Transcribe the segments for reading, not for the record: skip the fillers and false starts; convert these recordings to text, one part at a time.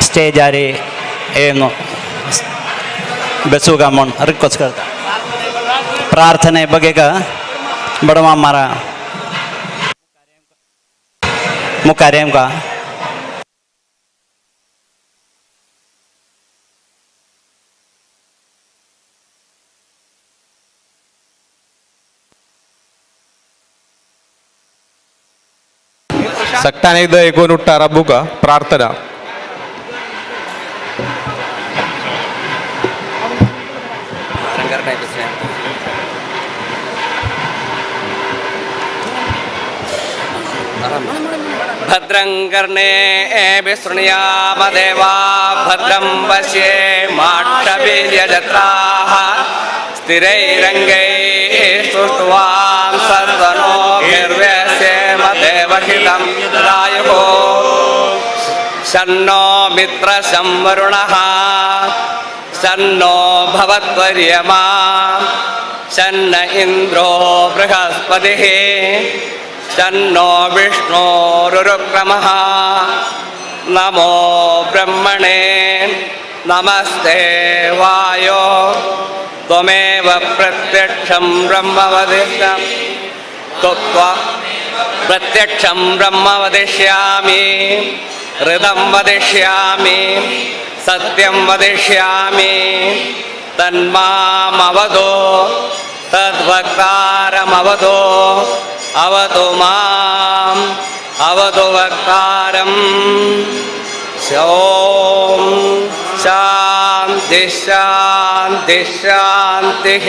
स्टेजार येवन बेसूगा म्हूण रिक्वेस्ट करता. प्रार्थने बगेक बडवा मारा मुखार येवंका. सगटान एकदा एकूण उठ्ठा राबुका प्रार्थना. भद्रं कर्णे शृणुयाम देवा भद्रं पश्येमाक्षभिर्यजत्राः स्थिरैरङ्गैः स्तुष्ट्वां सत्तनोभिर्व्यसेम देवहितं रायुः. शन्नो मित्रशं वरुणः शन्नो भवत्वर्यमा शन्न इन्द्रो बृहस्पतिः शन्नो विष्णोरुरुक्रमः. नमो ब्रह्मणे नमस्ते वायो त्वमेव प्रत्यक्षं ब्रह्म वदिष्यामि त्वा प्रत्यक्षं ब्रह्म वदिष्यामि ऋतं वदिष्यामि सत्यं वदिष्यामि तन्मामवधो तद्वक्तारमवधो अवतु माम् अवतु वक्तारम्. ॐ शान्ति शान्ति शान्तिः.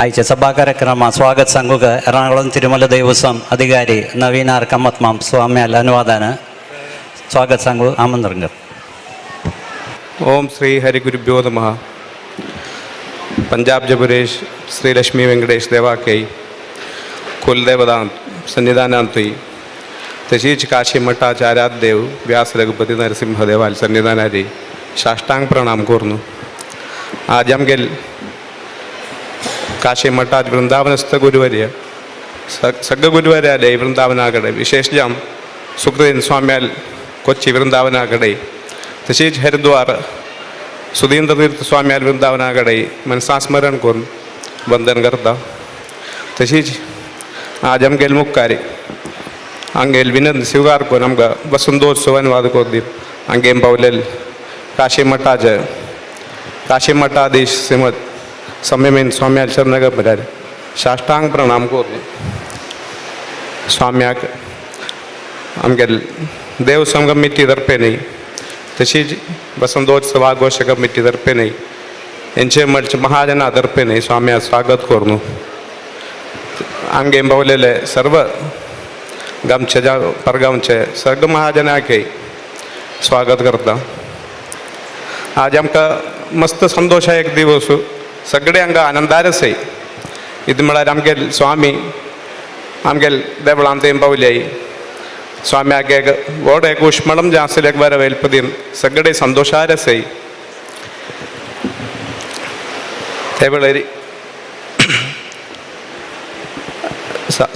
आयच्या सभा कार्यक्रमात स्वागत सांगूक एर्नाकुलम तिरुमल देवस्वम अधिकारी नवीन आर कम्मत माम स्वाम्याल अनुवादान स्वागत सांगू आमंत्रण करता. ഓം ശ്രീ ഹരിഗുരുഭ്യോ നമഃ. പഞ്ചാബ് ജപുരേഷ് ശ്രീ ലക്ഷ്മി വെങ്കടേഷ് देवाकय कुलदेवता सन्निधानांतुय तशीच काशी मठाचे आराध्यदेव व्यास रघुपती नरसिंह देवाल सन्निधानारी साष्टांग प्रणाम करून आज आमगेल काशी मठात वृंदावनस्थ गुरुवर्य सगळे गुरुवर्य आले वृंदावनाकडे, विशेष जाम सुखदेव स्वाम्याल कोच्ची वृंदावनाकडे, तशीच हरिद्वार सुधींद्र तीर्थ स्वाम्याल वृंदावनाकडे मनसास्मरण करून वंदन करता. तशीच आज आमगेल मुक्कारी आमगेल विनंती स्वीकार करून आमकां वसंतोत्सव अनुवाद करून आमगे पावलेल काशी मठाचे काशी मठाधीश श्रीमद संयमेन स्वाम्याल शरणगमल्यार साष्टांग प्रणाम करून स्वाम्याक आमगेल देवस्वम कमिटी तर्फे न्ही, तशीच वसंतोत्सव आघोष कमिटी तर्फे न्ही, यांचे मठचे महाजना तर्फे न्ही स्वाम्या स्वागत करून आमगे पावलेले सर्व गामचे ज्या परगावचे सर्व महाजनाके स्वागत करता. आज आमकां मस्त संतोश एक दिवस, सगळे हांगा आनंदारस. ഇത് म्हळ्यार आमगेल स्वामी आमगेल देवळांत थंय पावल्याय स्वाम्याक एक व्हड एक उश्मळम जें आसलें एक बरें वेलपदीन सगळे संतोशार आसय. ते वेळार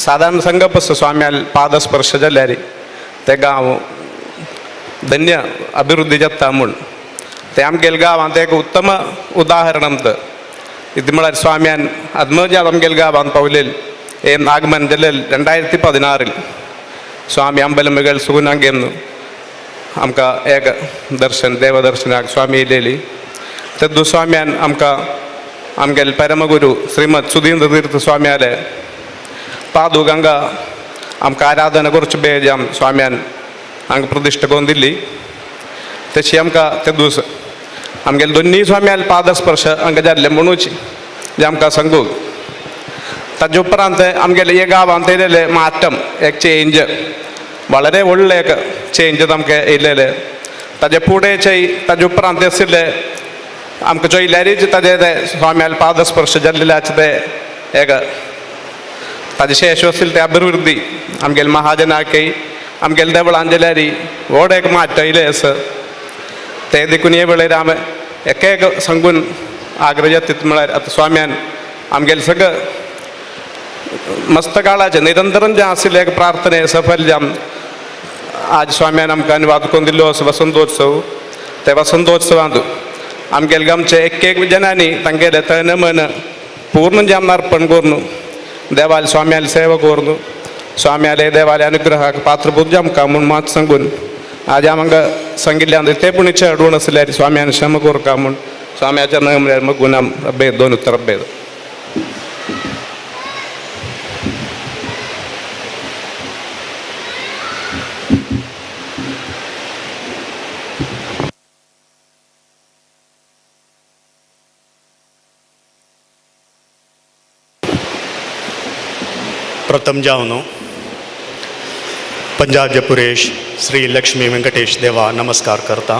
साधारण संगप आसता स्वाम्याल पादस्पर्श जाल्यार ते गांव धन्य अभिवृद्धी जाता म्हूण. ते आमगेल गांवांत एक उत्तम उदाहरण तर. ഇത് म्हळ्यार स्वाम्यान आत्मजा आमगेल गांवांत पावलेल एम आगमन जालेल 2016 स्वामी अंबलमगल सुगुनांगेम आमकां एक दर्शन देवदर्शनाक स्वामी येयलेली. तेदू स्वाम्यान आमकां आमगेल परमगुरू श्रीमद सुधींद्र तीर्थ स्वामी आले पादुगंगा आमकां आराधना करची बेजाम स्वाम्यान हांगा प्रतिश्ठा करून दिल्ली. तशी आमकां ते दीस आमगेले दोन्ही स्वाम्याल पादस्पर्श हांगा जाल्ले म्हणूच जे आमकां सांगू. ताजे उपरांत आमगेले हे गांवांत येयलेले माटम एक चेंज വളരെ व्हडलें एक चेंज आमकां येयलेले. ताजे फुडें ताजे उपरांत आशिल्ले आमकां चोयल्यारीच ताजे ते स्वाम्याल पादस्पर्श जाल्लेल्याचे ते एक ताजे शेष आशिल्ले ते अभिवृद्धी आमगेले महाजनाकय आमगेले देवळान जाल्यारी व्हड एक माट येयले आसा. ते देखून हे वेळेर आमी एक एक सांगून आग्रह जाता म्हळ्यार आतां स्वाम्यान आमगेले सगळें मस्त काळाचें निरंतरन जें आशिल्लें एक प्रार्थने सफल जाम आज स्वाम्यान आमकां अनुवाद करून दिल्लो आसा वसंतोत्सव. ते वसंतोत्सवांत आमगेले गांवचे एक एक जनांनी तांगेले तन मन पूर्ण जाम अर्पण करून देवाले स्वाम्याले सेवा करून स्वाम्याले देवाले अनुग्रहाक पात्रभूत जामकां म्हूण मात सांगून आज आमकां सांगिल्ल्यान ते पूण अडवण आसल्यार स्वाम्यान क्षमा करका म्हूण स्वाम्याच्या नांव म्हळ्यार मगून अभेद दोन उत्तर अभेद. प्रथम जावन पंजाब जपुरेश श्री लक्ष्मी वेंकटेश देवा नमस्कार करता.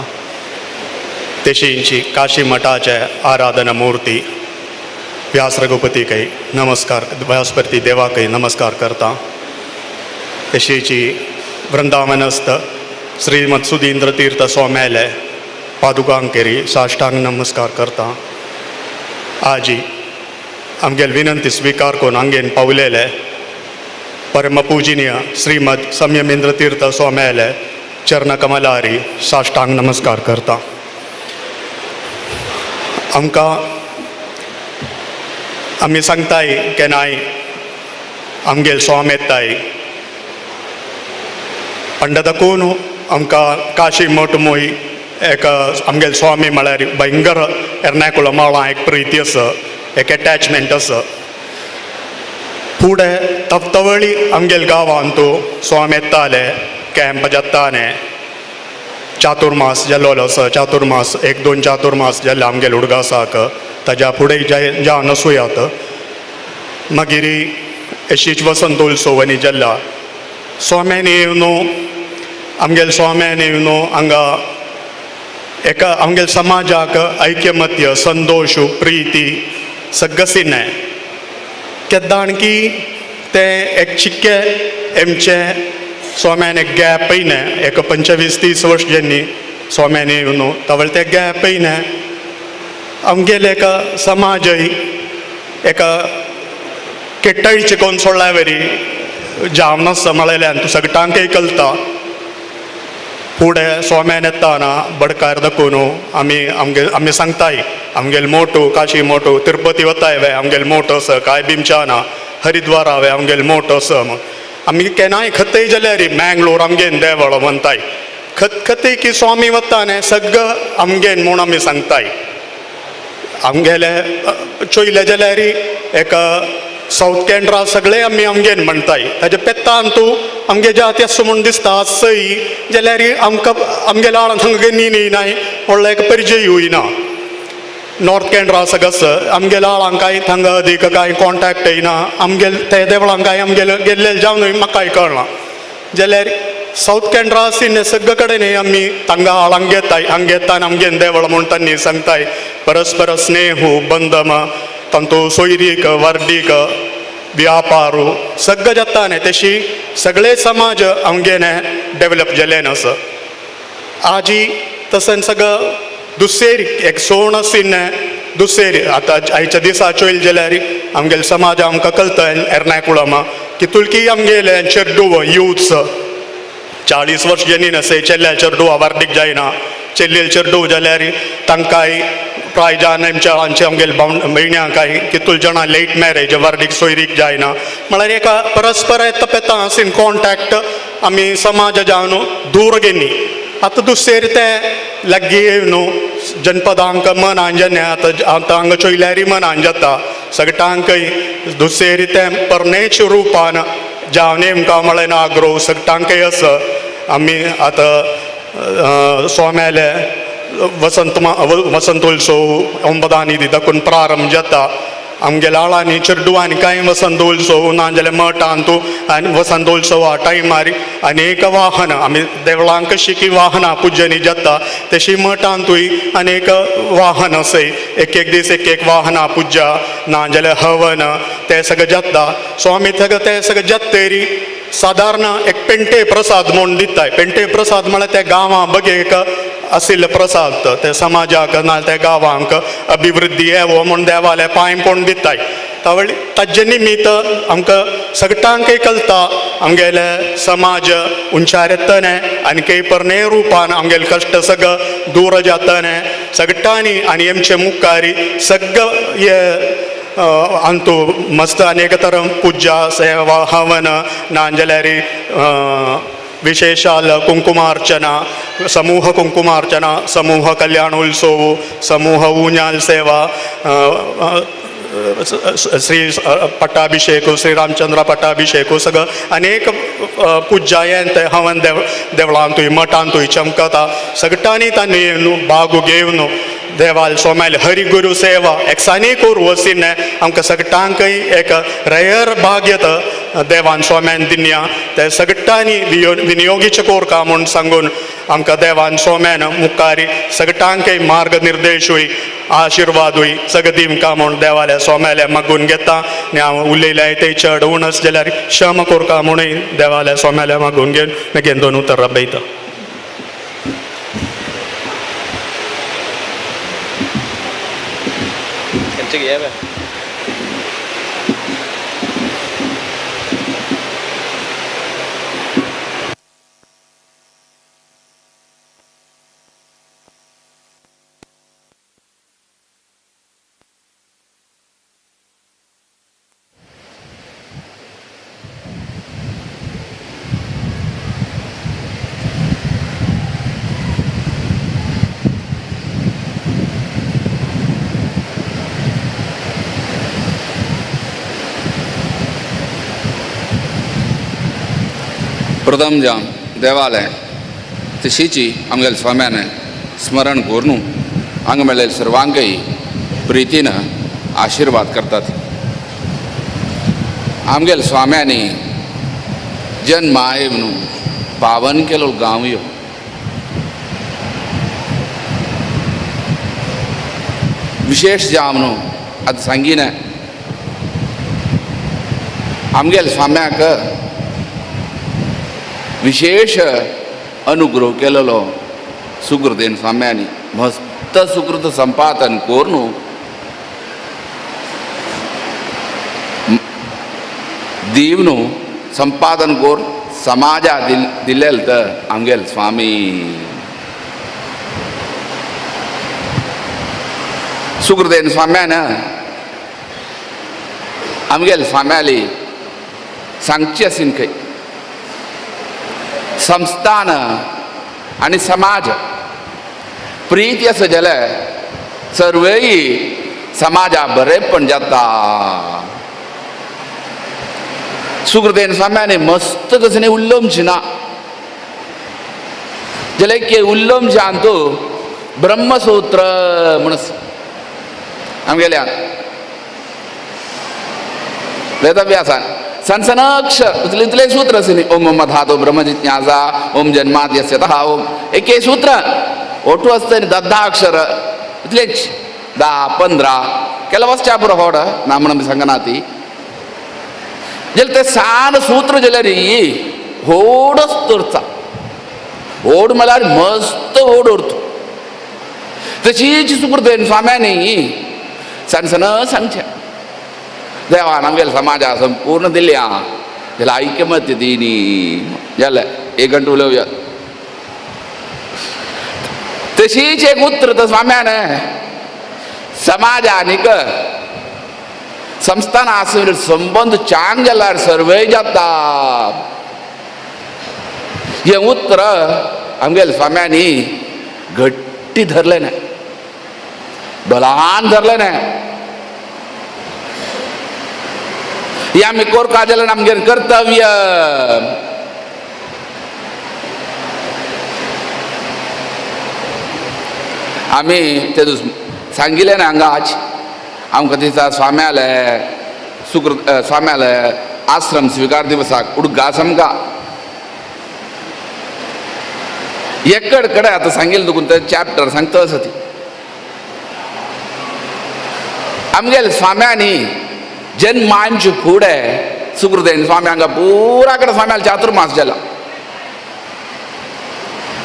तेशींची काशी मठाचे आराधना मूर्ती व्यास रघुपती कै नमस्कार, व्यासपती देवा कै नमस्कार करता. तशीची वृंदावनस्थ श्रीमद सुधींद्र तीर्थ स्वाम्याले पादुकांकेरी साष्टांग नमस्कार करता. आजी आमगेल विनंती स्वीकार करून आंगेन पावलेले परमपूजनीय श्रीमद संयमेंद्र तीर्थ स्वाम्याले चरणकमलारी साष्टांग नमस्कार करता. आमकां आमी सांगताय केन्नाय आमगेल स्वाम येताय पंडतकून आमकां काशी मठ मोय एक आमगेल स्वामी म्हळ्यार भयंकर एर्नाकुलम मळां एक प्रिती आसा, एक एटॅचमेंट आसा. फुडें तवतवळी आमगेल गांवांत स्वामी येताले कॅम्प जाताने चातुर्मास जाल्लो आसा, चातुर्मास एक दोन चातुर्मास जाल्ले आमगेल उडगासाक ताज्या फुडें जे ज्या नसुयात. मागीर अशीच वसंतोत्सव आनी जाल्ला स्वाम्यान येवन आमगेले स्वाम्यान येवन हांगा एका आमगेले समाजाक ऐक्यमत्य संतोश प्रिती सगळें केद्दाण की तें एक चिक्के आमचे स्वाम्यान एक गॅप येयलें एक 25-30 वर्स जेन्नी स्वाम्यान येवन तवळ ते गॅप येयलें आमगेले एका समाजय एका केट्टळीचे कोण सोडल्या वरी जावन आसा म्हळेल्यान तूं सगळ्यांकय कळटा. फुडें स्वाम्यान येताना बडकार दाखोवन आमी आमगे आमी सांगताय आमगेले मोटो काशी मोटो तिरुपती वताय वे आमगेले मोटो आसा काय बिमच्या ना हरिद्वार वे आमगेले मोटो आसा म्हण आमी केन्नाय खतय जाल्यार मँगलोर आमगेन देवळ म्हणताय खत खतय की स्वामी वता न्ही सगळं आमगेन म्हूण आमी सांगताय. आमगेले चोयले जाल्यार एक सावथ केंद्रा सगळे आमी आमगेन म्हणताय ताजे पेत्तान तूं आमगे जाती आसा म्हूण दिसता आसय जाल्यार आमकां आमगेल्या आळान हांगा न्ही नाय व्हडलो एक परिचय ना. नॉर्थ केंद्रा सगळं आमगेल्या आळांक कांय थांगा अदीक कांय कॉन्टॅक्ट येयना आमगेले ते देवळांक कांय आमगेले गेल्ले जावन म्हाकाय कळना जाल्यार सावथ केंद्रा आशिल्ले सगळे कडेन आमी तांगा आळांक घेताय हांग घेता आनी आमगेन देवळ म्हूण तांणी सांगताय परस्पर स्नेहू बंधम तांतू सोयरीक वर्दीक व्यापारू सगळें जाता न्ही तशी सगळे समाज आमगेने डेवलप जाले आसा. आजी तशें सगळं दुसरी एक सोण आशिल्लें दुसरी आतां आयच्या दिसा चोयल जाल्यार आमगेले समाज आमकां कळटा एर्नाकुळमा की तुलकी आमगेले चेड्डू युथ्स 40 वर्स जेन्नी आसय चेल्ल्या चेडू वार्डीक जायना चेल्लेल चेड्डू जाल्यार तांकांय प्राय जान आमच्या आमचे आमगेले बावंड भयण्यांक काय कितूल जाणां लेट मॅरेज वार्डीक सोयरीक जायना म्हळ्यार एका परस्पर येता पेता आसीन कॉन्टॅक्ट आमी समाज जावन दूर गेली. आतां दुसरे ते लागीं येवन जनपदांक मनान जेन्ना आतां आतां हांगा चोयल्यारय मनान जाता सगळ्यांकय दुसरे तें पर्नेच रुपान जावन आमकां म्हळें आग्रो सगळ्यांकय आसा. आमी आतां स्वाम्याले वसंत वसंतोत्सव 9 दाखोवन प्रारंभ जाता आमगेल्या आळांनी चेडवांनी कांय वसंतोत्सव ना जाल्यार मठान तूं आनी वसंतोत्सवा टायमार अनेक वाहनां आमी देवळांक कशी की वाहनां पुजनी जाता तशी मठांतूय अनेक वाहन आसय एक एक दीस एक एक वाहनां पुजा ना जाल्यार हवन तें सगळें जाता. सो आमी सगळें तें सगळें जाता तरी सादारण एक पेंटे प्रसाद म्हूण दिताय. पेंटे प्रसाद म्हळ्यार त्या गांवां बगेक आशिल्ले प्रसाद ते समाजाक ना त्या गांवांक अभिवृद्धी येवो म्हूण देवाले पांय पडून दिताय. तावळ ताजे निमित्त आमकां सगळ्यांकय कळटा आमगेले समाज उंचार येतने आनी काही परणे रुपान आमगेले कश्ट सगळं दूर जातने सगळ्यांनी आनी आमचे मुखारी सगळं हे अंतू मस्त अनेक तरा पुजा सेवा हवन ना जाल्यार विशेषाल कुंकुमार्चना समूह कुंकुमार्चना समूह कल्याणोत्सव समूह ऊंजाल सेवा श्री पट्टाभिषेक श्री रामचंद्र पट्टाभिषेक सगळं अनेक पुजा येन ते हवन देव देवळांतूय मठांतूय चमकता सगळ्यांनी तांणी येवन बागू घेवन देवाल सोम्याल हरिगुरु सेवा एकसानी करू वसिने आमकां सगळ्यांकय एक रेयर भाग्य देवान सोम्यान दिन्या ते सगळ्यांनी विनियोगीचे कोरका म्हूण सांगून आमकां देवान सोम्यान मुखारी सगळ्यांकय मार्गनिर्देशूय आशिर्वादूय सगळं दिमकां म्हूण देवाल्या सोम्याल्या मागून घेता आनी हांव उलयल्याय ते चड उणस जाल्यार क्षम कोरका म्हणूय देवाल्या सोम्याल्या मागून घेवन मागीर दोन उतरां रबयता. प्रथम जाम देवालय तशीची आमगेले स्वाम्यान स्मरण करून हांगा मेळ्ळे सर्वांकय प्रितीन आशिर्वाद करतात. आमगेल स्वाम्यांनी जन्माय म्हणून पावन केलो गांव यो. विशेष जाम न्हू आतां सांगिना आमगेल स्वाम्याक विशेष अनुग्रह केलेलो सुकृतेन स्वाम्यांनी मस्त सुकृत संपादन करून दीवनु संपादन करून समाजा दिलेल तर आमगेल स्वामी. सुकृतेन स्वाम्यान आमगेल स्वाम्याली सांगची आसीन खंय संस्थान आनी समाज प्रीती आसा जाल्यार सर्वय समाजा बरेंपण जाता. सुकृतेन स्वाम्याने मस्त कसं उल्लोमची ना जाल्यार की उल्लोमचे आंतू ब्रह्मसूत्र म्हण आमगेल्या वेदव्यासान सनसनक्ष इतले सूत्र आसा न्ही. ओम मम धातो ब्रह्म जिज्ञासा ओम जन्माद्यस्य तः ओम एक सूत्र ओटू आसता न्ही 10 अक्षर इतलेच 10 15 केला वसच्या पुरो होड ना म्हणून सांगना ती. जाल्यार ते सान सूत्र जाल्यार होडच तरचा होड म्हळ्यार मस्त होड उरता. तशीच सुकृतेन स्वाम्यांनी सनसन सांगचें देवान आमगेल्या समाजा संपूर्ण दिल्या जाल्यार ऐकमत्य दिनी जालें एक घंटो उलोवया. तशीच एक उत्र तर स्वाम्यान समाजानीक संस्थान आसून संबंद चांग जाल्यार सर्वय जाता. हें उत्र आमगेल्या स्वाम्यांनी घट्टी धरलें ना, बलान धरलें ना. हे आमी कोरका जाल्यार आमगेलें कर्तव्य. आमी ते सांगिल्लें ना हांगा आज आमकां दिसा स्वाम्याले सुकृत स्वाम्याले आश्रम स्विकार दिवसाक उडगास आमकां एकड कडे आतां सांगिल्लें तुका ते चॅप्टर सांगता आसा ती. आमगेले स्वाम्यांनी जन्मांचे फुडें सुकृतेन स्वामी हांगा पुरा कडेन स्वाम्याले चातुर्मास जाला.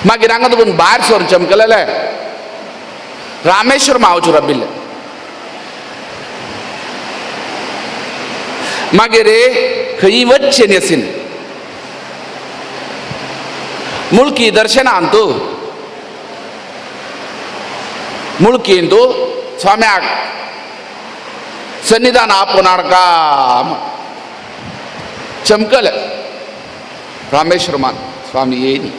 मागीर हांगा तुका भायर सरून चमकलेले रामेश्वर मावचो रबिल्ले. मागीर खंय वच्चें न्ही आसीन मुळकी दर्शनान तूं मुळकीन तूं स्वाम्याक सन्निधान आपोवन हाडका चमकले रामेश्वरमान स्वामी येयनी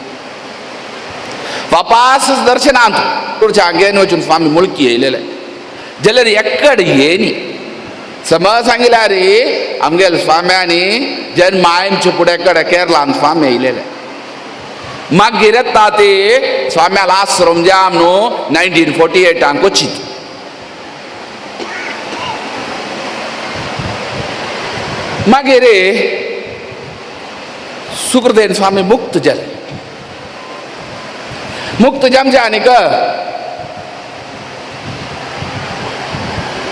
वापास दर्शनांत तुमच्या हांगेन वचून स्वामी मुळकी येयलेले जाल्यार एकड येयनी समज सांगिल्यार रे आमगेले स्वाम्यांनी जन्मायमचे फुडें कडेन केरलान स्वामी येयलेले. मागीर येता ते स्वाम्याला आश्रम जाम न्हू 1948 कोचीत. मागीर सुकृतेन स्वामी मुक्त जाले. मुक्त जामचे आनीक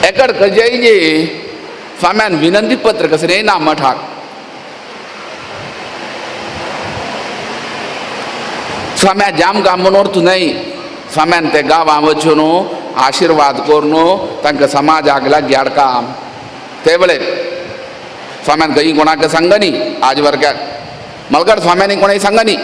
एकड खंयचे स्वाम्यान विनंती पत्र कसं येना मठाक स्वाम्या जाम गांव म्हणून तूं न्हय स्वाम्यान ते गांवां वचून आशिर्वाद करून तांकां समाजाक लागीं हाडका ते वेळेर स्वाम्यान खंय कोणाक सांगनी आज वर्ग्याक मलगड स्वाम्यांनी कोणाक सांगनी.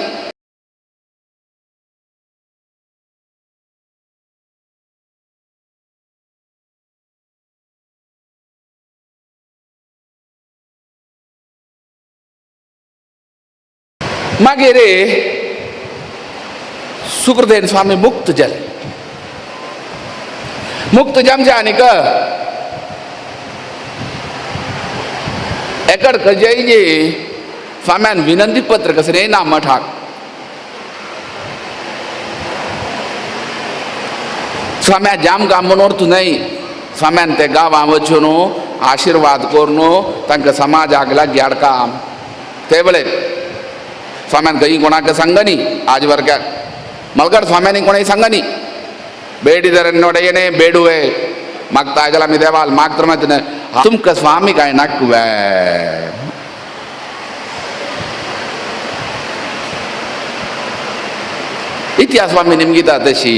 मागीर सुकृतेन स्वामी मुक्त जाले. मुक्त जामचे आनीक एकड खंयचे स्वाम्यान विनंती पत्र कसं येना मठाक स्वाम्या जाम गांव म्हणून तूं न्हय स्वाम्यान ते गांवां वचून आशीर्वाद करून तांकां समाजाक लागीं हाडका. ते वेळेर स्वाम्यान खंय कोणाक सांगनी आज वर्ग्याक मलगड स्वाम्यानी कोणाक सांगनी ಬೇಡಿದರೆನ್ನೊಡೆಯನೇ ಬೇಡುವೆ मागता जाल्यार आमी देवाल मागता मागता तुमकां स्वामी काय नाकवे. इतिहास स्वामी निमगिता तशी.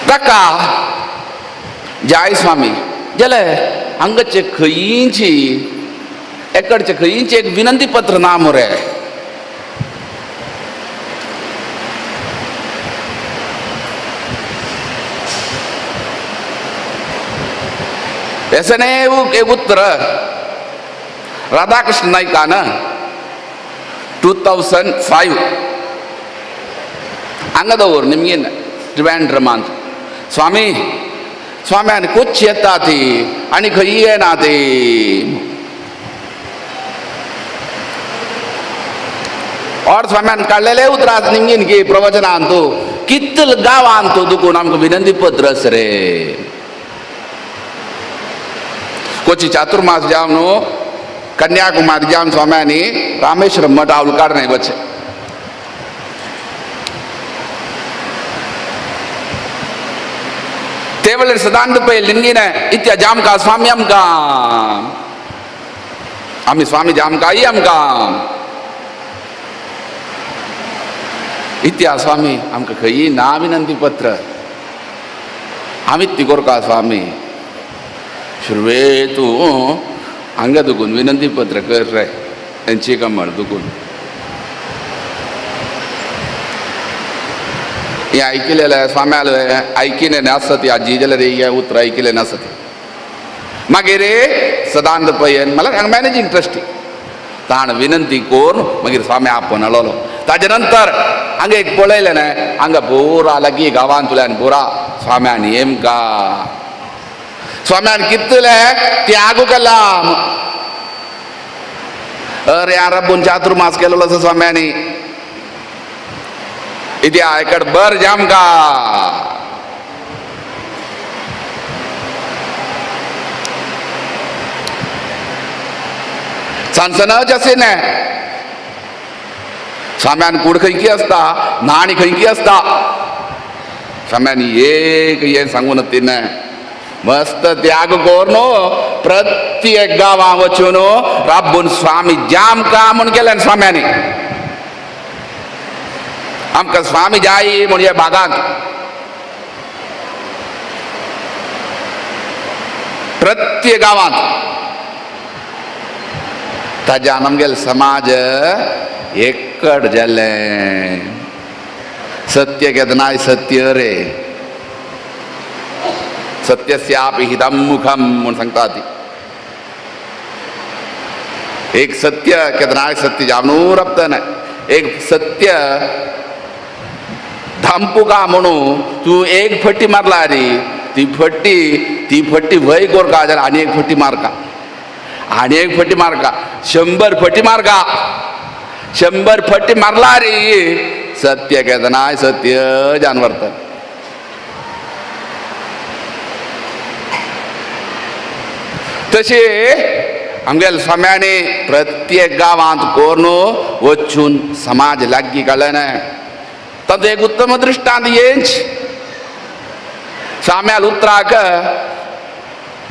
ताका जय स्वामी जाल्यार हांगाचे खंयची एकडचे खंयची एक विनंती पत्र ना मुरे. ऐसे एक उत्तर राधाकृष्ण नायकान 2005 हांगा दवर निमगीन त्रिवेंद्रमांत स्वामी स्वामी आनी कोच्ची येता ती आनी खंय येना ती. और स्वाम्यान काडलेले उतरात निमगीन की प्रवचनान तूं कितल गांवान तूं दुकून आमकां विनंती पत्र आस रे. कोची चातुर्मास जावन न्हू कन्याकुमारी जावन स्वाम्यांनी रामेश्वरम मठ आवलकार नाही वचे. ते वेळेर सदांत पळय लिंगीन इत्या जामका स्वामी आमकां आमी स्वामी जामकाय आमकां इत्या स्वामी आमकां खंयी ना विनंती पत्र आमी ती कोरका स्वामी सुरवे तूं हांगा दुकून विनंती पत्र कर रे तेंची कमळ दुकून. हें आयकिलेलें स्वाम्याले आयकिलें नासत आजी जाल्यार हें उतर आयकिलें नासत. मागीर सदांत पयन म्हणल्यार हांगा मॅनेजींग ट्रस्टी ताण विनंती करून मागीर स्वामी आपोवन हाडलो. ताजे नंतर हांगा एक पळयलें न्हय हांगा बोरा लागीं गांवांतल्यान बोरा स्वाम्यान येमका स्वाम्यान कितले त्याग केला. अरे रब्बून चातुर्मास केलेलो आसा स्वाम्यानी इथे आयकड बर जामका. सांसनच असे न्हय स्वाम्यान कूड खंयकी आसता न्हाणी खंयकी आसता स्वाम्यान एक हें सांगून ती न्हय मस्त त्याग करून प्रत्येक गांवां वचून राबून स्वामी जामका म्हूण केलें स्वाम्यांनी. आमकां स्वामी जाय म्हूण ह्या भागांत प्रत्येक गांवांत ताज्यान आमगेले समाज एकट जालें. सत्य केन्नाय सत्य रे सत्यस्यापि हितं मुखम म्हूण सांगता ती. एक सत्य केन्नाय सत्य जावन राबता एक सत्य धांपुका म्हणून तूं एक फटी मारला रे ती फटी भंय कोरका जाल्यार आनी एक फटी मारका आनी एक फटी मारका 100 फटी मारका 100 फटी मारला रे सत्य केन्नाय सत्य जानवर. तशें आमगेले स्वाम्यांनी प्रत्येक गांवांत करून वचून समाज लागीं काडलें न्हय. तातूंत एक उत्तम दृश्टांत हेंच स्वाम्याल उतराक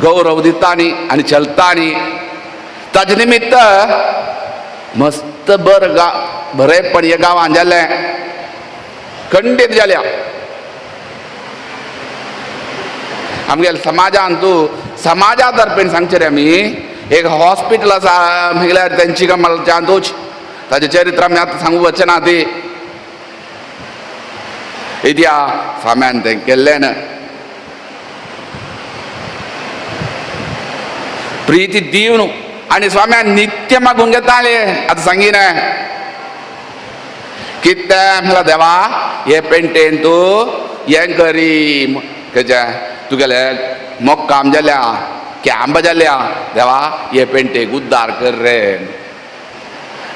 गौरव दितानी आनी चलतानी ताजे निमित्त मस्त बर गा बरेपण ह्या गांवांत जालें खंडीत जाल्या. आमगेले समाजान तूं समाजा तर्फेन सांगचें रे आमी एक हॉस्पिटल आसा म्हळ्यार तेंची कमलच्यान तूच ताजें चरित्र आमी आतां सांगू वचना ती इत्या स्वाम्यान तें केल्लें न्हय. प्रिती दिवन आनी स्वाम्यान नित्य मागून घेताले आतां सांगिना कितें म्हणल्यार देवा हे पेंटेन तूं हें करी खंयचें तुगेले मोक्काम जाल्या कॅम्प जाल्या देवा हे पेंटेक उद्दार कर रे.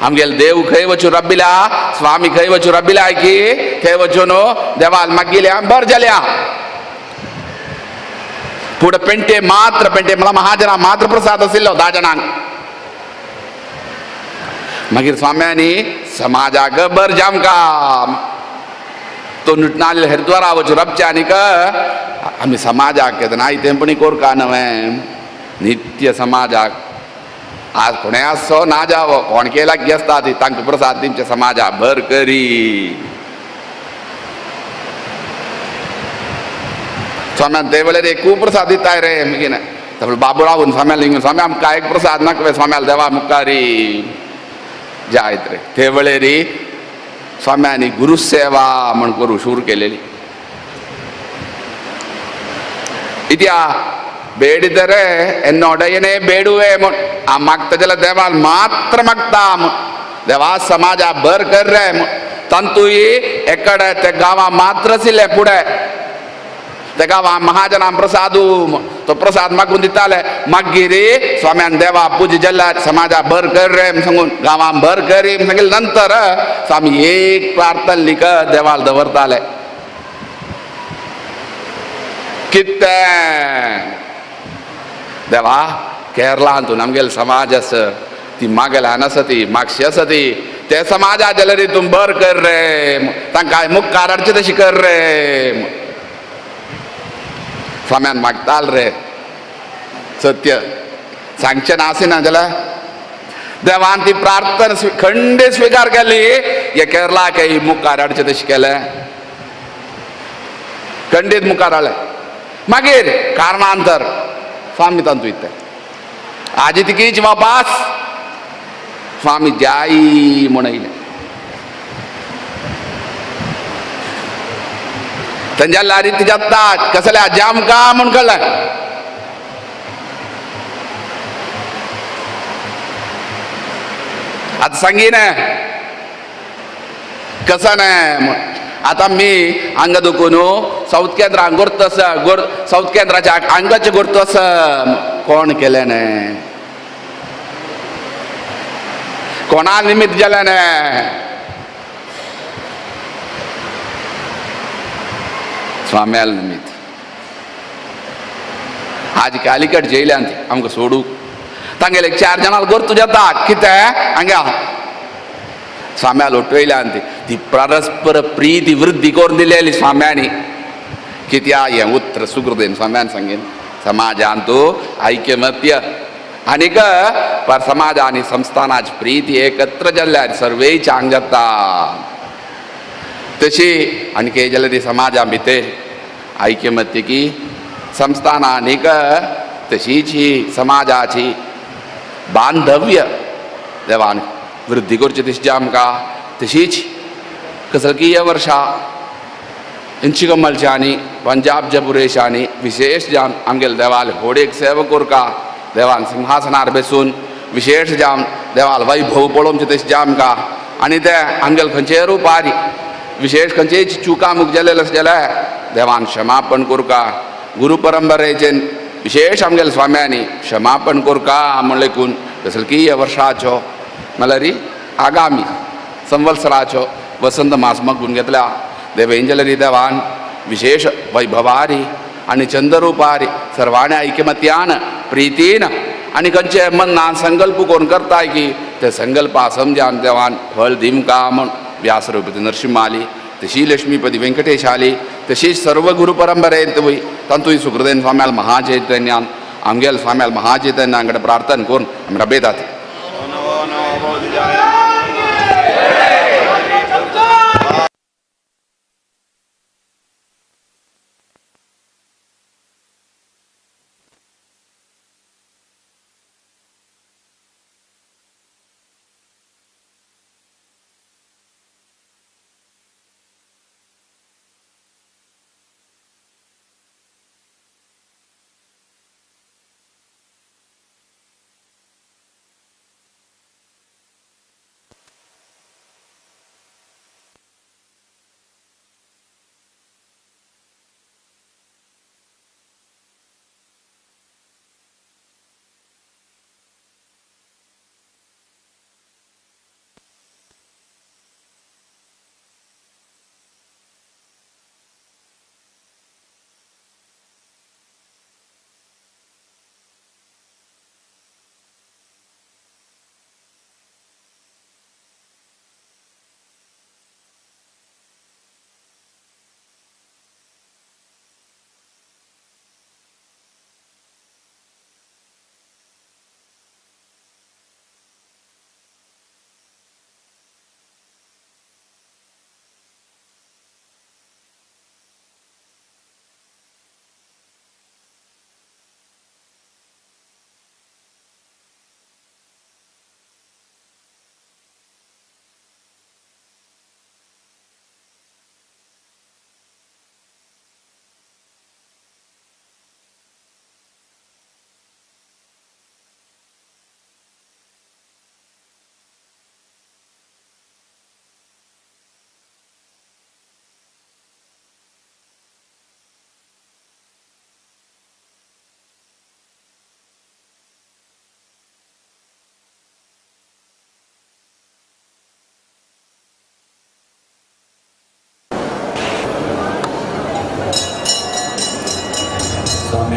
आमगेले देव खंय वचून रब्बिला, स्वामी खंय वचून रब्बिला की थंय वचून देवाल मागिल्या बर जाल्या. पुढे पेंटे मात्र पेंटे मला महाजना मात्र प्रसाद आशिल्लो 10 जाणांक. मागीर स्वाम्यांनी समाजाक बर जामका तो नुटनाल हरिद्वारा वचून रबच्या आनीक आमी समाजाक येता ना तें पण कोरका नवें नित्य समाजाक. आज कोणें आसो ना जावो कोण केला आसता ती तांकां प्रसाद दिवचे समाजा भर करी. स्वाम्यान ते वेळेर एकू प्रसाद दिताय रे मागीर बाबू रावून स्वाम्याल लिंगून स्वामी आमकां एक प्रसाद नाका स्वाम्याल देवा मुखारी जायत रे. ते वेळेर स्वाम्यांनी गुरुसेवा म्हण करू सुरू केलेली. इत्या ಬೇಡಿದರೆ ಎನ್ನೊಡೆಯನೇ ಬೇಡುವೆ ಆ ಮಾಗ್ತಜಲ ದೇವಾಲ್ ಮಾತ್ರ मागता देवा समाजा भर कर रे तंतुई एकडे ते गांवा मात्र आशिल्ले फुडें ते गांवा महाजना प्रसादू तो प्रसाद मागून दिताले. मागीर स्वाम्यान देवा पूज जाल्यार समाजा भर कर रे सांगून गांवां भर करी सांगिल्ले नंतर स्वामी एक प्रार्थना लिख देवाल दवरताले. कितें देवा केरळांतून आमगेले समाज आसा ती मागेल्यान आसा ती मागशी आसा ती ते समाजा जाल्यार तूं बर कर रे तांकां मुखार हाडचे तशी कर रे. स्वाम्यान मागताल रे सत्य सांगचें ना आसिना जाल्यार देवान ती प्रार्थना खंडीत स्विकार केली. हे केरळाक मुखार हाडचे तशें केलें खंडीत मुखार हाडलें. मागीर कारणांतर स्वामी तांतू इत्ते आजी तिकीच वापास स्वामी जाई म्हण येयले. तांच्या लारी तिच्या ताज कसल्या जाम का म्हण कळ्ळें. आतां सांगीन कसं नाही. आतां मी हांगा दुखून साऊथ केंद्रां गोरत आसा गोर साऊथ केंद्राच्या हांगाचें गोरत आसा कोण केलें न्हय कोणा निमित्त जालें न्हय स्वाम्याल निमित्त. आज कालिकट जेयल्यान आमकां सोडूंक तांगेले 4 जाणां गोरतू जाता कितें हांगा स्वाम्या लोटवयल्यान ती परस्पर प्रीती वृद्धी करून दिलेली स्वाम्यांनी. कित्या हें उत्र सुकृतेन स्वाम्यान सांगीन समाजांतू ऐक्यमत्य आनीक पर समाज आनी संस्थानाची प्रीती एकत्र जाल्ल्यार सर्वेच हांग जाता. तशी आनी जाल्यार ती समाजा भितर ऐक्यमत्य की संस्थान आनीक तशीच ही समाजाची बांधव्य देवान वृद्धी करची तशी आमकां तशीच कसलकीय वर्षा इंचिकमलच्यानी पंजाब जपुरेशांनी विशेष जावन आमगेले देवाल होडेक सेवा कोरका देवान सिंहासनार बेसून विशेष जावन देवाल वैभव पळोवचें तशें जे आमकां आनी ते आमगेले खंयचेय रुपार विशेष खंयचेय चुका मुख जालेले आसा जाल्यार देवान क्षमापण कोरका. गुरु परंपरेचे विशेष आमगेले स्वाम्यांनी क्षमापण कोरका म्हण लेखून कसलकीय वर्षाचो म्हणल्यार आगामी संवत्सराचो वसंत मास मागून घेतल्या देवेंजलरी देवान विशेष वैभवारी आनी चंद्ररुपारी सर्वांनी ऐकमत्यान प्रितीन आनी खंयचे मनान संकल्प कोण करताय की ते संकल्पा समजान देवान फळ दिमका म्हूण व्यासरूपती नरसिंह आली तशी लक्ष्मीपती वेंकटेश आली तशीच सर्व गुरु परंपरेंत वय तांतूय सुकृतेन स्वाम्याल महाचैतन्यान आमगेल स्वाम्याल महाचैतन्यान कडेन प्रार्थना करून आमी रबेतात.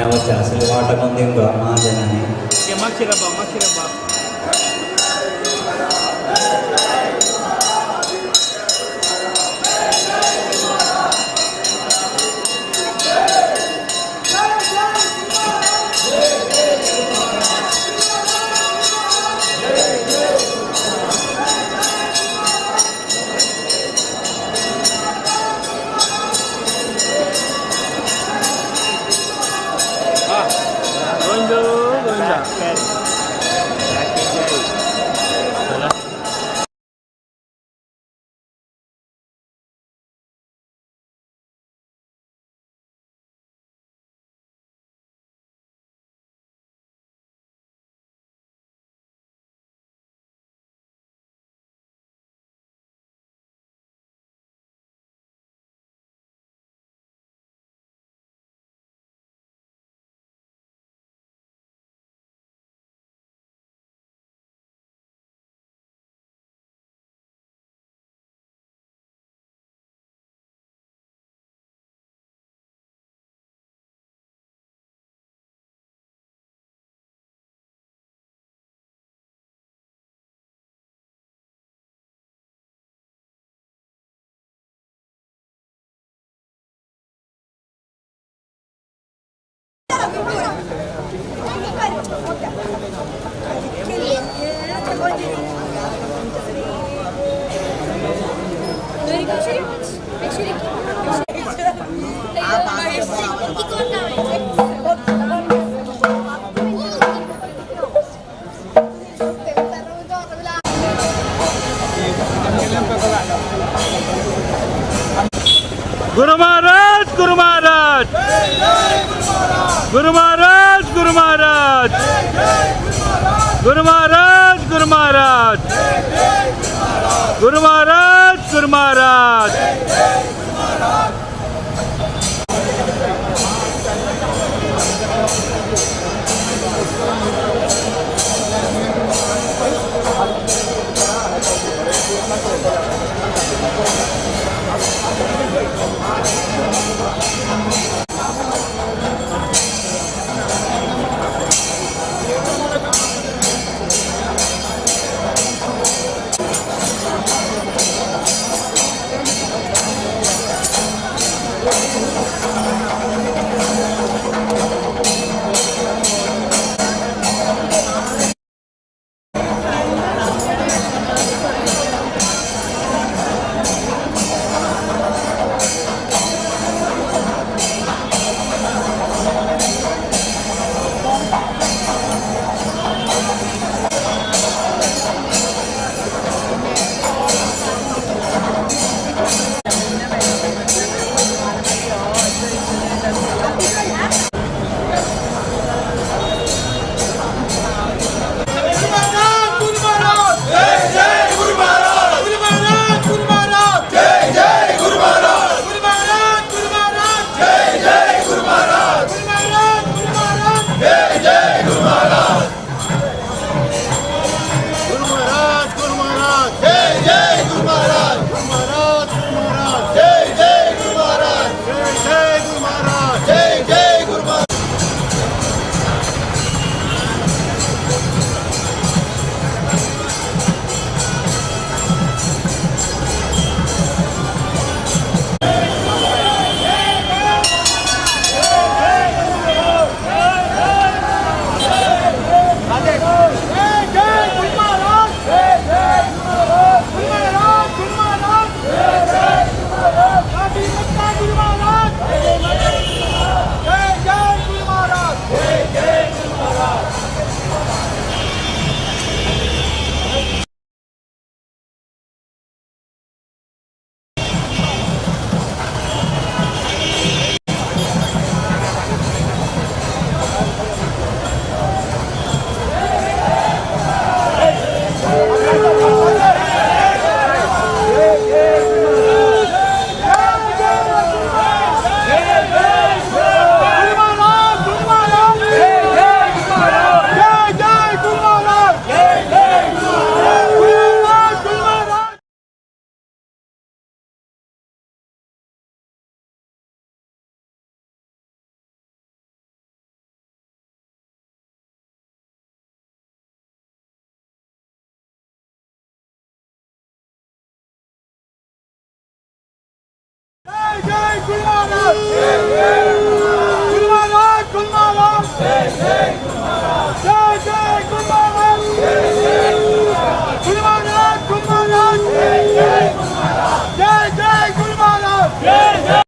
फोंड्या वचचें आसली वाट कोन्न दिवंक महाजनांनी. Guru Maharaj, Guru Maharaj, Guru Maharaj, Guru Maharaj, Guru Maharaj, Guru Maharaj, Guru Maharaj, Guru Maharaj. Guru Maharaj, Guru Maharaj, जय जय गुरु महाराज, गुरु महाराज, गुरु महाराज, जय जय गुरु महाराज।